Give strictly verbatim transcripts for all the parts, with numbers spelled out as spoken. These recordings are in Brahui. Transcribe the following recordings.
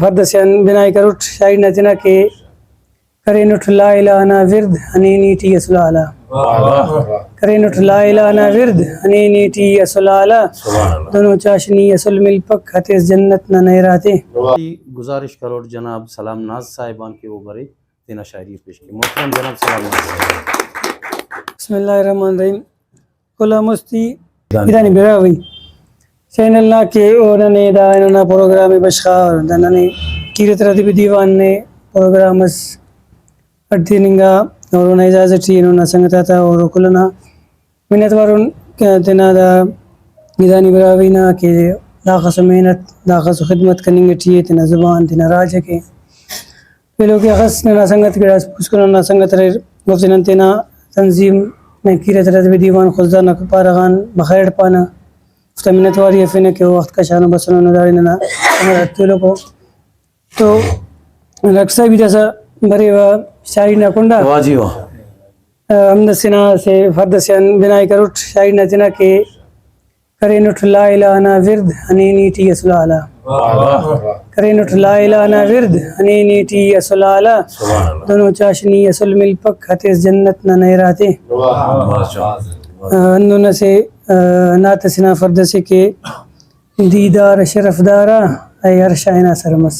فرد اسے آن بنائی کروٹ، شاعری نا تینا کہ کرینٹ لا الہ نا ورد، ہنینی ٹی اسل آلہ۔ کرینٹ لا الہ نا ورد، ہنینی ٹی اسل آلہ۔ دنو چاشنی اسل ملپک، ہتیس جنت نا نہر آتے۔ گزارش کروٹ جناب سلام ناز صاحب آن کہ او برے تینا شاعری پیش کے۔ محترم جناب سلام ناز صاحب۔ بسم اللہ الرحمن الرحیم۔ کل آن مستی گدانی براہوئی چینل نا کہ او ننے دا ہنونا پروگرام ءِ بشخا، دا ننے کیرت ردیبی دیوان نے پروگرام اس اڈ تننگا، اور اونا اجازت ٹی ہنونا سنگت آتا اور کل ئنا منت وارون کہ تینا دا گدانی براہوئی نا کہ داخس محنت، داخس خدمت کننگ ٹی ءِ تینا زبان، تینا راج ءِ کہ ایلو کہ اخس ننا سنگت گڑاس پوسکن ہندا سنگت اریر، اوفتے نن تینا تنظیم نن کیرت ردیبی دیوان خضدار نا پارہ غان بخیر پانہ، اوفتا منت واری ارفنہ کہ او وخت کشانو بسنو، نو داڑے ننا سنگت ایلوکو۔ تو ڈاکٹر صاحب ای داسہ بریوہ شاعری نا کنڈا۔ واہ جی واہ۔ ہمداسے نا اسہ فرد اسے آن بنائی کروٹ، شاعری نا تینا کہ کرینٹ لا الہ نا ورد، ہنینی ٹی اسل آلہ۔ کرینٹ لا الہ نا ورد، ہنینی ٹی اسل آلہ۔ دنو چاشنی اسل ملپک، ہتیس جنت نا نہر آتے۔ آ، ہندن اسہ، آ، نعت اسے نا فرد اسے کہ دیدار شرفدارا، اے عرش آ ہنا سر مس۔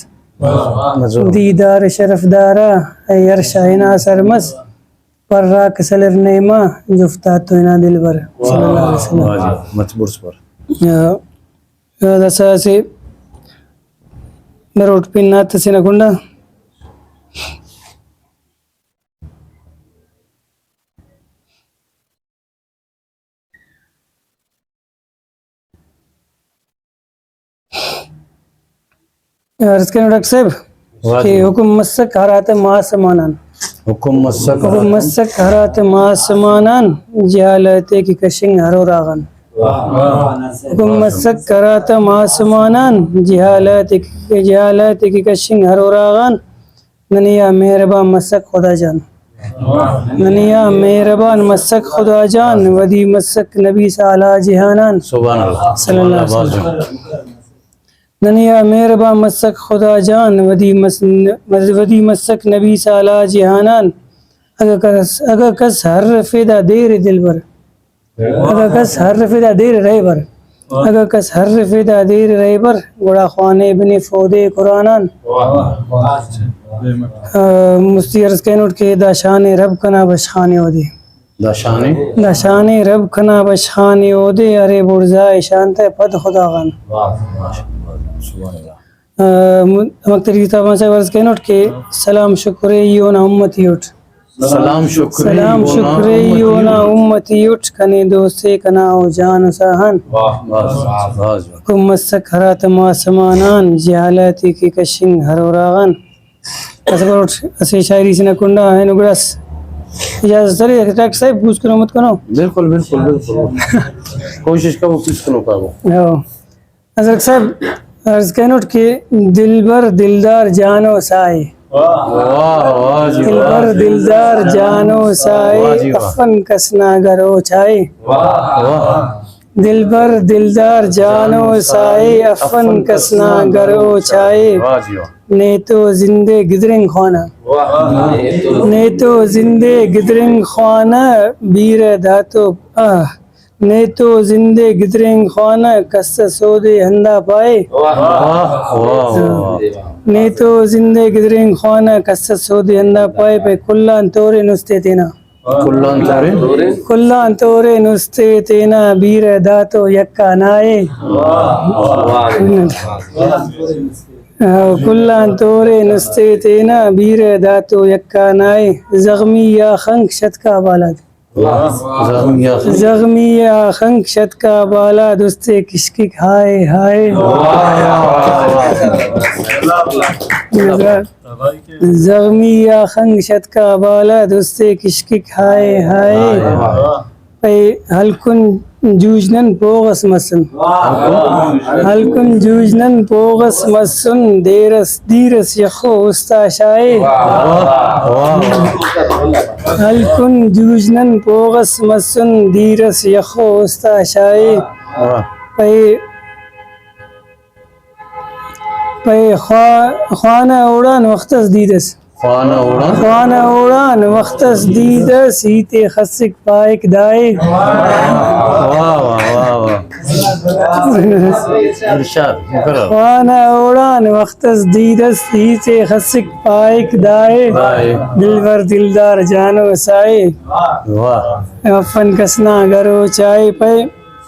دیدار شرفدارا، اے عرش آ ہنا سر مس۔ پراک سلر نیما جفتا تو ہنا دلبر صلی اللہ علیہ وسلم۔ واہ جی، مچ بڑز پر۔ آ، داسہ اسہ بروٹ پن نعت اسے نا کنڈا۔ عرض کرینو ڈاکٹر صاحب واہ کہ جی۔ حکم مسک ہراتم آسمان آن۔ حکم مسک حکم مسک ہراتم آسمان آن، جہالت ءِ کہ کشنگ ہر اراغان۔ واہ۔ حکم مسک ہراتم آسمان آن، جہالت ءِ کہ، جہالت ءِ کہ کشنگ ہر اراغان۔ ننے آ مہربان مسک خدا جان۔ ننے آ مہربان مسک خدا جان، ودی مسک نبی سالہ جہان آن۔ سبحان اللہ۔ صلی اللہ علیہ وسلم۔ ننے آ مہربان مسک خدا جان، ودی مس-، ودی مسک نبی سالہ جہان آن۔ اگہ کس، اگہ کس ہرفے دا دیر دلبر۔ اگہ کس ہرفے دا دیر رہبر، اگہ کس ہرفے دا دیر رہبر، گڑا خوانے بنف اودے قرآن آن۔ آ، مستی عرض کرینٹ کہ دا شان رب کنا بشخانے اودے۔ دا شان۔ دا شان رب کنا بشخانے اودے، ارے بڑزا ءِ شان تہ پد خدا غان۔ سبحان اللہ۔ آ، م-، مکتری کتاب آن صاحب عرض کرینٹ کہ سلام شکر ءِ ای اونا امتی اٹ۔ سلام شکر ءِ سلام ای اونا شکر ءِ ای امتی اونا اٹ۔ امتی اٹ، کنے دوست ءِ کنا او جان و ساہان۔ واہ، واہ، واہ، واہ۔ حکم مسک ہراتم آسمان آن، جہالت ءِ کہ کشنگ ہر اراغان۔ اسہ بروٹ اسہ شاعری سے نا کنڈا اینو گڑاس اجازت ارے ڈاکٹر صاحب، پوسکنو متکنو۔ بالکل، بالکل، بالکل۔ کوشش کبو پوسکنو کاغو۔ ہو۔ ازرک صاحب عرض کرینٹ کہ دلبر دلدار جان و سائے۔ واہ، واہ جی، واہ۔ دلبر دلدار جان و سائے، واہ جی، واہ۔ افن کس نا گروچ آئے۔ واہ۔ دلبر دلدار جان و سائے، افن کس نا گروچ آئے۔ واہ جی، واہ۔ نے تو زندے گدرینگ خوانہ۔ واہ۔ نے تو زندے گدرینگ خوانہ، بیرہ داتو، آہ۔ نے تو زندے گدرینگ خوانہ، کس اس اودے ہندا پائے۔ واہ، واہ، واہ۔ نے تو زندے گدرینگ خوانہ، کس اس اودے ہندا پائے، پائے کل آن تورے نستے تینا۔ کل آن تورے؟ کل آن تورے نستے تینا، بیرہ داتو یکا نائے۔ واہ، واہ، واہ۔ کل آن تورے نستے تینا، بیرہ داتو یکا نائے۔ زغمی آ خنک شتکا بالاد۔ واہ۔ زغمی آ خنک۔ زغمی آ خنک شتکا بالاد، استے کشکک ہائے ہائے۔ واہ، واہ، واہ، واہ۔ زغمی آ خنک شتکا بالاد، استے کشکک ہائے ہائے۔ واہ، واہ۔ پائے ہلکن جوج نن پوغ اس مسن۔ واہ۔ ہلکن جوج نن پوغ اس مسن، دیر اس دیر اس یخو استا شائے۔ واہ، واہ۔ ہلکن جوج نن پوغ اس مسن، دیر اس یخو استا شائے۔ واہ۔ پائے، پائے خوا-، خوانہ اوڑان وخت اس دید اس۔ خوانہ اوڑان۔ خوانہ اوڑان وخت اس دید اس، ہیت ءِ خسک پائک دائے۔ واہ، واہ، واہ، واہ۔ ارشاد، مقرر۔ خوانہ اوڑان وخت اس دید اس، ہیت ءِ خسک پائک دائے۔ دائے۔ دلبر دلدار جانو سائے۔ واہ۔ افن کس نا گروچائے۔ پائے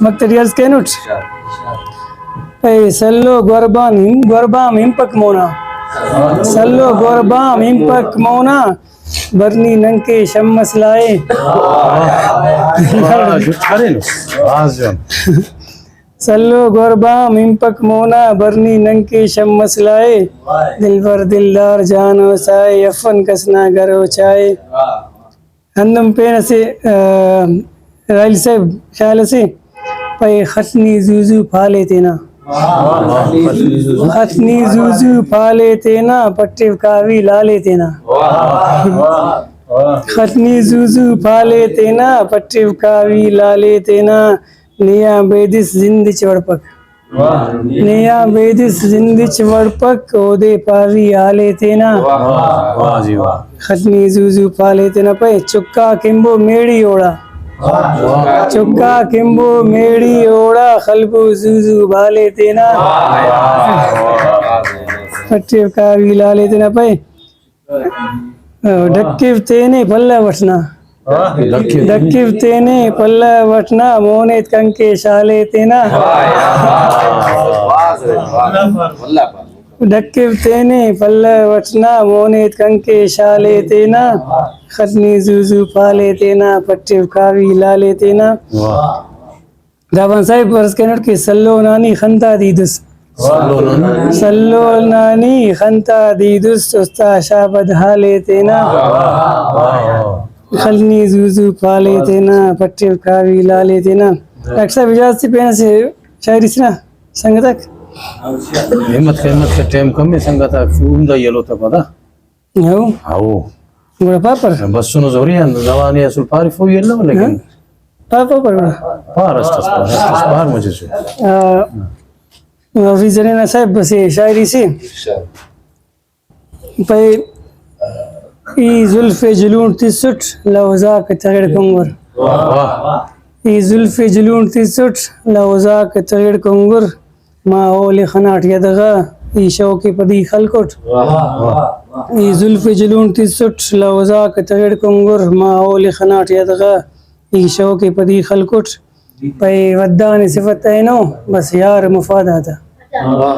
مقطع ٹی عرض کینٹ۔ پائے سلو گوربام ہم-، گوربام ہنپک مونا۔ سلو گوربام ہنپک مونا، برنی ننکے شم اس لائے۔ واہ، جٹ کرینو۔ بھاز جوان۔ سلو گوربام ہنپک مونا، برنی ننکے شم اس لائے۔ دلبر دلدار جانو سائے، افن کس نا گروچائے۔ ہندن پین اسہ، آ، راہیل صاحب خیال اسے، پائے خٹ نی زو زو پھالے تینا۔ واہ، واہ، خٹ نی زو زو۔ خٹ نی زو زو پھالے تینا، پٹیو کاوی لالے تینا۔ واہ، واہ، واہ۔ خٹ نی زو زو پھالے تینا، پٹیو کاوی لالے تینا۔ نے آن بیدس زند اچ وڑپک۔ واہ۔ نے آن بیدس زند اچ وڑپک، اودے پاوی حالے تینا۔ واہ، واہ جی واہ۔ خٹ نی زو زو پھالے تینا۔ پائے چکا کمبو میڑی اوڑا۔ واہ۔ چکا کمبو میڑی اوڑا، خلبو زو زو بالے تینا۔ واہ، واہ، واہ۔ پٹیو کاوی لالے تینا۔ پائے ڈکیو تینے پلو اٹ نا۔ ڈکیو۔ ڈکیو تینے پلو اٹ نا، مون ایت کنکے شالے تینا۔ ڈکیو تینے پلو اٹ نا، مون ایت کنکے شالے تینا۔ خٹ نی زو زو پھالے تینا، پٹیو کاوی لالے تینا۔ واہ۔ دابان صاحب عرض کرینٹ کہ سلو نانی خنتا دیدس۔ سلو نانی۔ سلو نانی خنتا دیدس، استا شابد حالے تینا۔ واہ، واہ، واہ۔ خل نی زو زو پھالے تینا، پٹیو کاوی لالے تینا۔ ڈاکٹر صاحب اجازت سے پین سے شاعری سنا سنگتک۔ ہمت خدمت کا ٹائم کم ہے سنگتک، عمدہ یلو تا پدا۔ ہو۔ ہو۔ گڑا پاپر۔ بسنو زوری آن زبان اسل پارفوئی الو، لیکن ہاں؟ پا-، پاپر گڑا۔ پار است اس، پار است اس، پار مجھے سے۔ آ، حفیظ زرینہ صاحب بس یہ شاعری سے۔ پائے ای زلف جلون تسٹ لوزاک تغڑ کنگر۔ واہ۔ ای زلف جلون تسٹ لوزاک تغڑ کنگر۔ ماحول خناٹ یدغا ای شوق پدی خلکٹ۔ واہ، واہ، واہ۔ ای زلف جلون تسٹ لوزاک تغڑ کنگر، ماحول خناٹ یدغا ای شوق پدی خلکٹ۔ پائے ودان صفت اینو بس یار مفاد آتا۔ واہ۔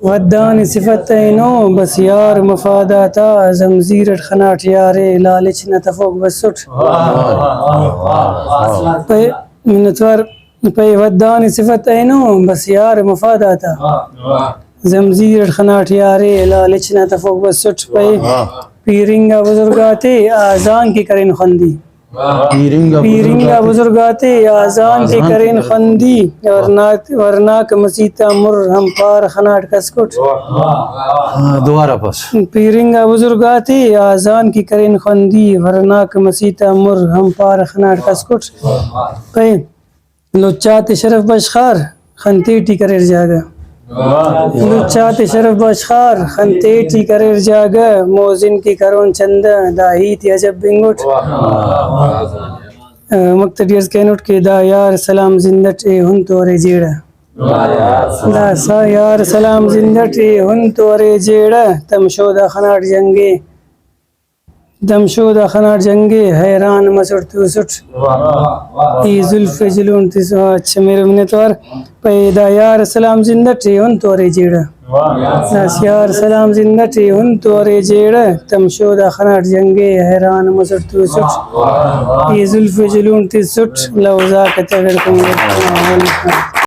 ودان صفت اینو بس یار مفاد آتا، زمزیر اٹ خناٹ یارے لالچ نا تفوک بسٹ۔ واہ، واہ، واہ، واہ، واہ۔ پائے منتوار۔ پائے ودان صفت اینو بس یار مفاد آتا۔ واہ۔ زمزیر اٹ خناٹ یارے لالچ نا تفوک بسٹ۔ پائے واہ۔ پیر انگا بزرگ آتے آزان کے کرین خندی۔ واہ۔ پیر انگا پیر انگا بزرگ آتے آزان کے آزان کے کرین کرین خندی۔ ورناک، ورناک مسیت آ مر ہم پار خناٹ کسکٹ۔ واہ۔ ہاں، دوبارہ پس۔ پیر انگا بزرگ آتے آزان کے کرین خندی، ورناک مسیت آ مر ہم پار خناٹ کسکٹ۔ پائے لچ آتے شرف بشخار خن تیٹی کریر جاگہ۔ واہ۔ لچ آتے شرف بشخار خن تیٹی کریر جاگہ، موزن کے کرون چندہ دا ہیت عجب بنگٹ۔ واہ۔ مقطع ٹی عرض کینٹ کہ دا یار سلام زند اٹ ای ہن تو ارے جیڑہ۔ واہ۔ دا سا یار سلام زند اٹ ای ہن تو ارے جیڑہ، تمشو دا خناٹ جنگے۔ دمشو دا خناٹ جنگے حیران مسٹ توسٹ۔ واہ، واہ، واہ۔ ای زلف جلون تس-، اچھا، میرے منتوار۔ پیدا یار سلام زند اٹی ہن تو ارے جیڑہ۔ واہ۔ داس یار سلام زند اٹی ہن تو ارے جیڑہ۔ تمشو دا خناٹ جنگے حیران مسٹ توسٹ۔ واہ، واہ، واہ۔ ای زلف جلون تسٹ لوزاک تغڑ کنگے۔